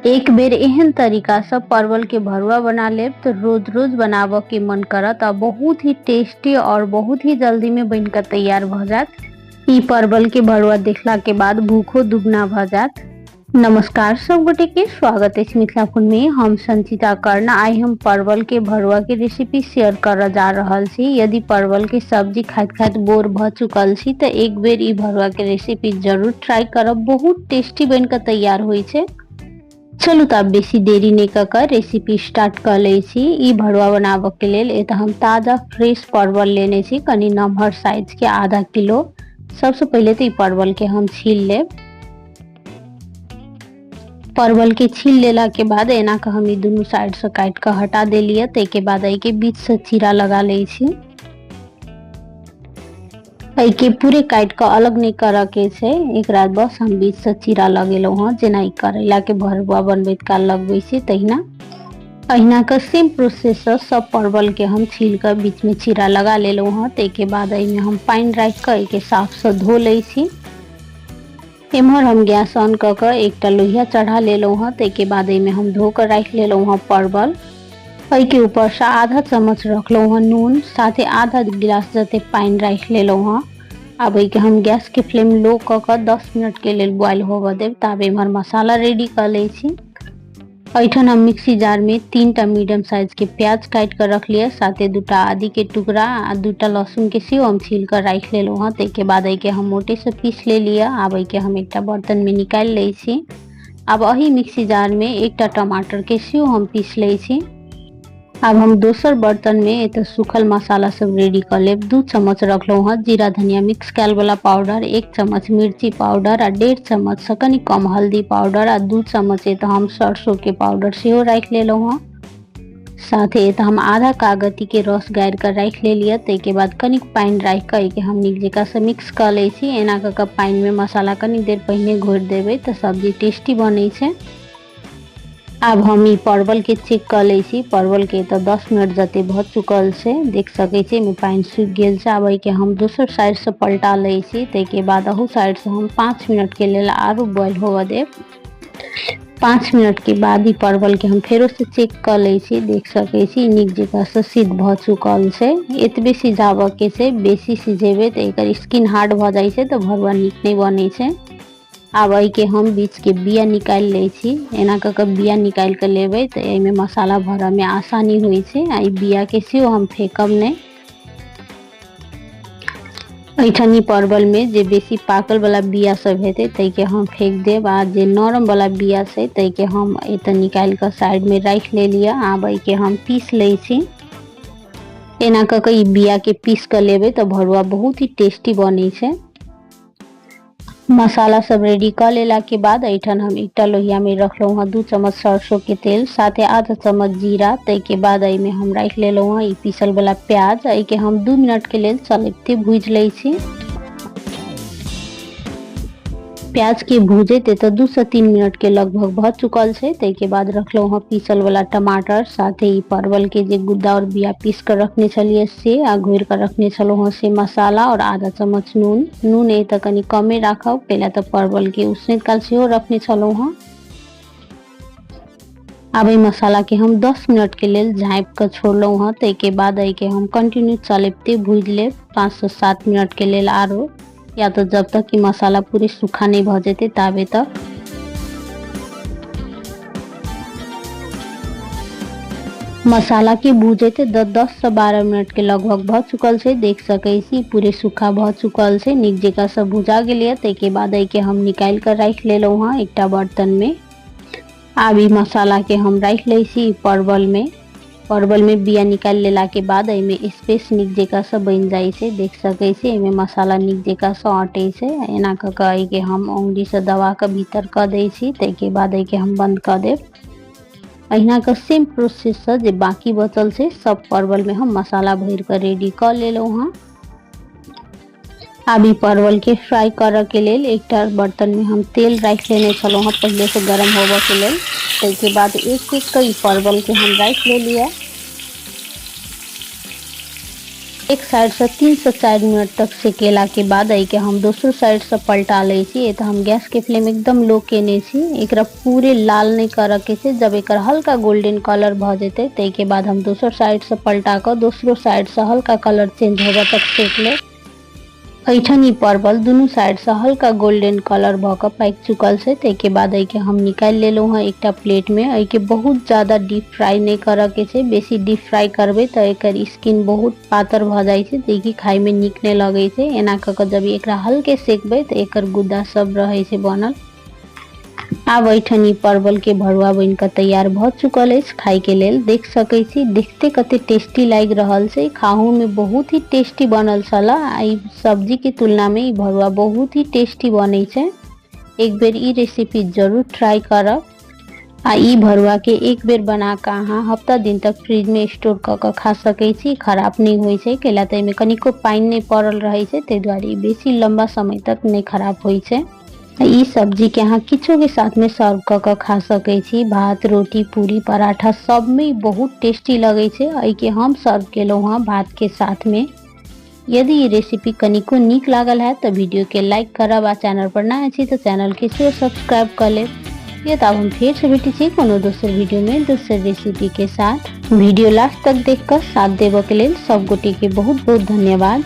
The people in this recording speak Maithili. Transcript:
एक बेर एहन तरीका से परवल के भरुआ बना लेब तो रोज रोज बनाबऽ के मन करत आ बहुत ही टेस्टी और बहुत ही जल्दी में बन के तैयार भ जात। ई परवल के भरुआ देखला के बाद भूखो दुगना भ जात। नमस्कार सब गोटे के स्वागत अछि मिथिला फूड में। हम संचिता कर्ण। आइ हम परवल के भरुआ के रेसिपी शेयर करऽ जा रहल छी। यदि परवल के सब्जी खाइत खाइत बोर भ चुकल छी तो एक बेर ई भरुआ के रेसिपी जरूर ट्राई करब, बहुत टेस्टी बन के तैयार होइ छै। चलू तऽ आब बेसी देरी नहि कऽ कऽ रेसिपी स्टार्ट कऽ लै छी। ई भरुआ बनाबऽ के लेल एतऽ हम ताजा फ्रेश परवल लेने छी, कनि नमहर साइज के, आधा किलो। सबसँ पहिले तऽ ई परवल के हम छील लेब। परवल के छील लेला के बाद एना कऽ हम ई दुनू साइड से काटि कऽ हटा देलियै। ताहिके बाद एहिके बीच से चीरा लगा लै छी। एहिके पूरे काटि कऽ अलग नहि करऽ के छै, एकरा बस हम बीच से चीरा लगेलहुँ हँ, जेना ई करैला के भरुआ बनबैत काल लगबै छी तहिना। अहिना के सेम प्रोसेस से सब परवल के हम छील कऽ बीच में चीरा लगा लेलहुँ हँ। ताहिके बाद एहिमे हम पानि राखि कऽ एहिके साफ से धो लै छी। एम्हर हम गैस ऑन कऽ कऽ एकटा लोहिया चढ़ा लेलहुँ हँ। ताहिके बाद एहिमे हम धो कऽ राखि लेलहुँ हँ परवल। एहिके ऊपरसँ आधा चम्मच रखलहुँ हँ नून, साथे आधा गिलास जते पानि राखि लेलहुँ हँ। आब एहिके हम गैसके फ्लेम लो कऽ कऽ 10 मिनटके लेल बॉयल होबऽ देब। ताबे एम्हर मसाला रेडी कऽ लै छी। एहिठाम हम मिक्सी जारमे 3टा मीडियम साइजके प्याज काटि कऽ रखलियै, साथे 2टा आदीके टुकड़ा आ 2टा लहसुनके सेहो हम छील कऽ राखि लेलहुँ हँ। ताहिके बाद एहिके हम मोटेसँ पीस लेलियै। आब एहिके हम एकटा बर्तनमे निकालि लै छी। आब एही मिक्सी जारमे एकटा टमाटरके सेहो हम पीस लै छी। आब हम दोसर बर्तनमे एतऽ सूखल मसाला सब रेडी कऽ लेब। 2 चम्मच रखलहुँ हँ जीरा धनिया मिक्स कयल वाला पाउडर, 1 चम्मच मिर्ची पाउडर आ 1.5 चम्मच से कनि कम हल्दी पाउडर आ 2 चम्मच एतऽ हम सरसों के पाउडर सेहो राखि लेलहुँ हँ। साथे एतऽ हम आधा कागती के रस गारि कऽ राखि लेलियै। ताहिके बाद कनिक पानि राखि कऽ एहिके हम नीक जकाँ से मिक्स कऽ लै छी। एना कऽ कऽ पानिमे मसाला कनि देर पहिने घोरि देबै तऽ सब्जी टेस्टी बनै छै। आब हम ई परवल के चेक कऽ लै छी। परवल के तऽ 10 मिनट जते भऽ चुकल छै, देख सकै छी एहिमे पानि सूखि गेल छै। आब एहिके हम दोसर साइड से पलटा लै छी। ताहिके बाद अहू साइड से हम 5 मिनट के लेल आरो बॉयल होबऽ देब। 5 मिनट के बाद ई परवल के हम फेरो से चेक कऽ लै छी। देख सकै छी नीक जकाँ से सिद्ध भऽ चुकल छै। एतबे सिझाबऽ के छै, बेसी सिझेबै तऽ एकर स्किन हार्ड भऽ जाइ छै तऽ भरुआ नीक नहि बनै छै। आब एहिके हम बीच के बिया निकालि लै छी। एना कऽ कऽ बिया निकालि कऽ लेबै तऽ एहिमे मसाला भरऽमे आसानी होइ छै आ ई बियाके सेहो हम फेकब नहि। एहिठाम ई परवलमे जे बेसी पाकल वाला बिया सब हेतै ताहिके हम फेक देब आ जे नरम वाला बिया छै ताहिके हम एतऽ निकालि कऽ साइडमे राखि लेलियै। आब एहिके हम पीस लै छी। एना कऽ कऽ ई बियाके पीस कऽ लेबै तऽ भरुआ बहुत ही टेस्टी बनै छै। मसाला सब रेडी कऽ लेला के बाद एहिठाम हम एकटा लोहिया में रखलहुँ हँ 2 चम्मच सरसों के तेल, साथे आधा चम्मच जीरा। ताहिके बाद एहिमे हम राखि लेलहुँ हँ ई पीसल वाला प्याज। एहिके हम 2 मिनट के लेल चलैबते भूजि लै छी। प्याज के भूजैत एतऽ 2 से 3 मिनट के लगभग भऽ चुकल छै। ताहिके बाद रखलहुँ हँ पीसल वाला टमाटर, साथे ई परवल के जे गुद्दा और बिया पीस कऽ रखने छलियै से आ घोरि कऽ रखने छलहुँ हँ से मसाला और आधा चम्मच नून। नून एतऽ कनि कमे राखब, कैला तऽ परवल के उसनैत काल सेहो रखने छलहुँ हँ। आब एहि मसाला के हम 10 मिनट के लेल झाँपि कऽ छोड़लहुँ हँ। ताहिके बाद एहिके हम कंटिन्यू चलैबते भूजि लेब 5 से 7 मिनट के लेल आरो, या तो जब तक कि मसाला पूरे सूखा नहीं भऽ जेतै ताबे तक। मसाला के भूजैत 10 से 12 मिनट के लगभग भऽ चुकल छै। देख सकै छी पूरे सूखा भऽ चुकल छै, नीक जकाँ से भुजा गेलैए। ताहिके बाद एहिके हम निकालि कऽ राखि लेलहुँ हँ एकटा बर्तनमे। आब ई मसाला के हम राखि लै छी परवल में। परवल में बिया निकालि लेला के बाद एहिमे स्पेस नीक जकाँ से बनि जाइ छै। देख सकै छी एहिमे मसाला नीक जकाँ से अटै छै। एना कऽ कऽ एहिके हम उंगली से दबा कऽ भीतर कऽ दै छी। ताहिके बाद एहिके हम बंद कऽ देब। अहिना के सेम प्रोसेस से जे बाकी बचल छै सब परवल में हम मसाला भरि कऽ रेडी कऽ लेलहुँ हँ। आब ई परवल के फ्राई करऽ के लेल एकटा बर्तन में हम तेल राखि लेने छलहुँ हँ पहिले से गरम होबऽ के लेल। ताहिके बाद एक एक कऽ ई परवल के हम राखि लेलियै। एक साइडसँ 3 से 4 मिनट तक सेकेलाके बाद एहिके हम दोसरो साइडसँ पलटा लै छी। एतऽ हम गैसके फ्लेम एकदम लो केने छी। एकरा पूरे लाल नहि करऽके छै। जब एकर हल्का गोल्डन कलर भऽ जेतै, ताहिके बाद हम दोसर साइडसँ पलटा कऽ दोसरो साइडसँ हल्का कलर चेंज होबऽ तक सेक लेब। एहिठाम ई परवल दुनू साइडसँ हल्का गोल्डन कलर भऽ कऽ पाकि चुकल छै। ताहिके बाद एहिके हम निकालि लेलहुँ हँ एकटा प्लेटमे। एहिके बहुत ज्यादा डीप फ्राई नहि करऽके छै। बेसी डीप फ्राई करबै तऽ एकर स्किन बहुत पातर भऽ जाइ छै, जेकि खाइमे नीक नहि लगै छै। एना कऽ कऽ जब एकरा हल्के सेकबै तऽ एकर गुद्दा सब रहै छै बनल। आब एहिठाम ई परवल के भरुआ बनि कऽ तैयार भऽ चुकल अछि खायके लेल। देख सकै छी, देखते कते टेस्टी लागि रहल छै। खाहू में बहुत ही टेस्टी बनल छल आ ई सब्जी के तुलना में ई भरुआ बहुत ही टेस्टी बनै छै। एक बेर ई रेसिपी जरूर ट्राई करब आ ई भरुआ के एक बेर बना कऽ अहाँ हफ्ता दिन तक फ्रिज में स्टोर कऽ कऽ खा सकै छी। खराब नहि होइ छै, कैला तऽ एहिमे कनिको पानि नहि पड़ल रहै छै, ताहि दुआरे ई बेसी लम्बा समय तक नहि खराब होइ छै। ई सब्जी के अहाँ किछो के साथ में सर्व कऽ कऽ खा सकै छी। भात, रोटी, पूरी, पराठा सबमे बहुत टेस्टी लगै छै। एहिके हम सर्व केलहुँ हँ भात के साथ में। यदि ई रेसिपी कनिको नीक लागल है तऽ वीडियो के लाइक करब आ चैनल पर नया छी तऽ चैनल के सेहो सब्सक्राइब कऽ लेब। ये तऽ आब हम फेर से भेटै छी कोनो दोसर वीडियो में दोसर रेसिपी के साथ। वीडियो लास्ट तक देख कऽ साथ देबऽ के लेल सब गोटे के बहुत बहुत धन्यवाद।